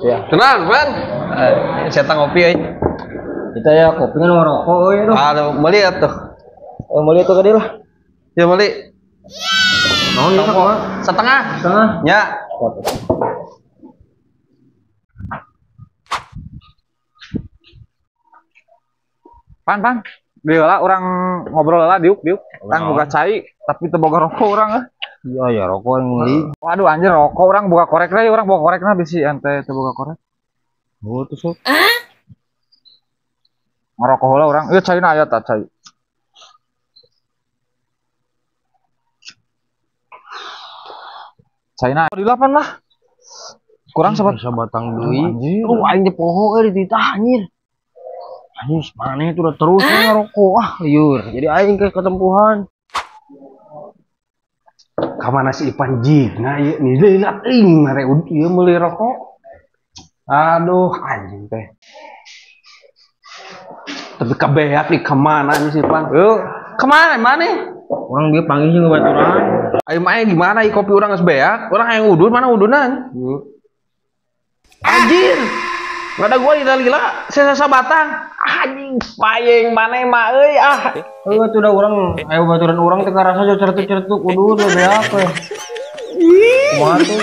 Ya. Tenang, Pan. Saya ngopi euy. Kita ya kopi kan ngerokok euy aduh. Aduh, meuli atuh. Meuli atuh ka lah. Ya meuli. Naon ieu kumaha? Setengah. Setengah. Ya. Pan, pan. Dieu lah urang ngobrol lah diuk, diuk. Kan boga cai tapi teu boga rokok urang ah. Iya ya rokok yang meuli. Waduh anjir rokok urang boga korek lah, urang boga korekna bisi ente teu boga korek. Oh tuh sok. Ngerokok heula urang. Ieu caina aya ta cai. Caina di lapan lah. Kurang sabat sabatang deui. Oh aing teh poho euy dititah anjir. Anjir maneh tuh udah terus ngerokok ah liur. Jadi aing ke ketempuhan. Kamana si Ipan jigna ieu ni lila euy mare ieu meuli rokok. Aduh anjing teh. Tapi kabeak nih kemana nih si Ipan? Yuk, kemana maneh? Urang dia panggil jeung baturan. Ayo main gimana ieu kopi urang geus beak? Urang hayang udud mana udunan? Anjir. Nggak ada gua lila-lila, sesa batang. Anjing, payeng maneh mah euy ah. Heuh tuh da urang ayo baturan urang teh karasa certuk-certuk udud beak we. Kumaha tuh?